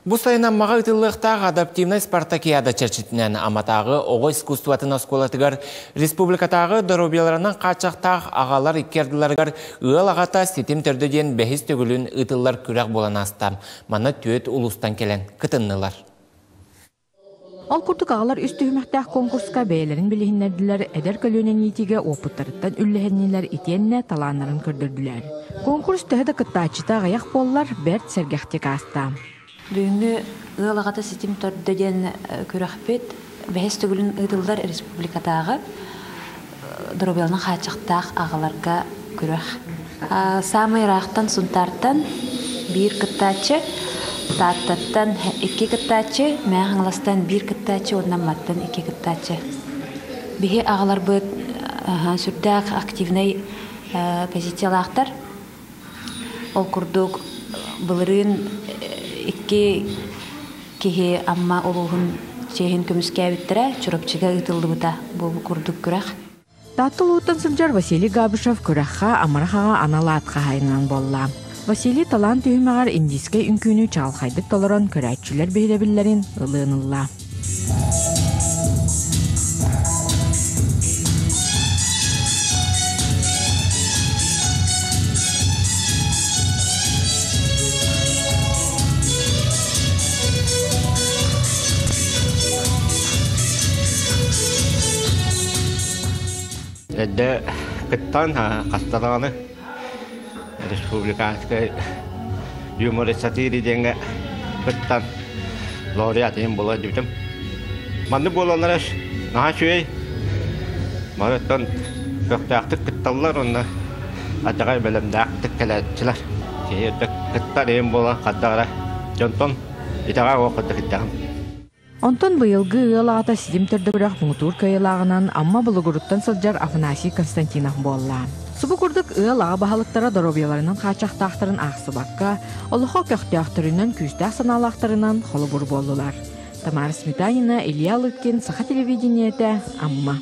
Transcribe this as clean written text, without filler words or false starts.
Бу сайын Аммаҕа ыытыллыахтаах адаптивнай спартакиада чэрчитинэн Амматааҕы оҕо искусствотын оскуолатыгар республикатааҕы доруобуйаларынан хааччахтаах аҕалар икки ардыларыгар ыал аҕата ситим төрдө диэн бэһис төгүлүн ыытыллар күрэх буолан ааста. Манна түөрт улуустан кэлэн кытыннылар. Ол курдук аҕалар үс түһүмэхтээх конкурска бэйэлэрин билиһиннэрдилэр, эдэр көлүөнэ иитиигэ уопуттарыттан үллэһиннилэр итиэннэ талааннарын көрдөрдүлэр. Конкурс төһө да кыттааччыта аҕыйах буоллар, бэрт сэргэхтик ааста. Бүгүҥҥү ыал аҕата ситим төрдө диэн күрэхпит бэһис төгүлүн ыытыллар республикатааҕы доруобуйаларын хааччахтаах аҕаларга күрэх. Саамай ыраахтан Сунтаартан биир кыттааччы, Тааттаттан икки кыттааччы, Мэҥэ Хаҥаластан биир кыттааччы уонна Амматтан икки кыттааччы. Биһи аҕаларбыт сүрдээх активнай позициялаахтар. Ол курдук былырыын икки киһи Амма улууһун чиэһин көмүскээбиттэрэ, Чурапчыга ыытыллыбыта бу курдук күрэх. Таатта улууттан сылдьар Василий Габышев күрэххэ амарах аҕа анал аат хаһаайынынан буолла. Василий талаан түһүмэҕэр индийскэй үҥкүүнү чаҕылхайдык толорон көрөөччүлэр биһирэбиллэрин ылыан ылла. Эрдэ кыттан хаста даҕаны республиканскай юмор сатыыр диэҥҥэ кыттан лауреат иһин буола илдьибитим. Маннык буолаллара наһаа үчүгэй. Барыттан көхтөөхтүк кытталлар уонна адьаҕай бэлэмнээхтик кэлээччилэр. Киһи кыттар иһин буолан хайдах эрэ дьонтон итэҕэ уох курдук итэҕим. Онтон быйылгы ыал аҕата ситим төрдө күрэх муҥутуур кыайыылааҕынан Амма Болугуруттан сылдьар Афанасий Константинов буолла. Субу курдук ыал аҕа баһылыктара доруобуйаларынан хааччахтаахтарын аахсыбакка, олоххо көхтөөхтөрүнэн, күүстээх санаалаахтарынан холобур буоллулар. Тамара Сметанина, Илья Лыткин, Саха телевидениетэ, Амма.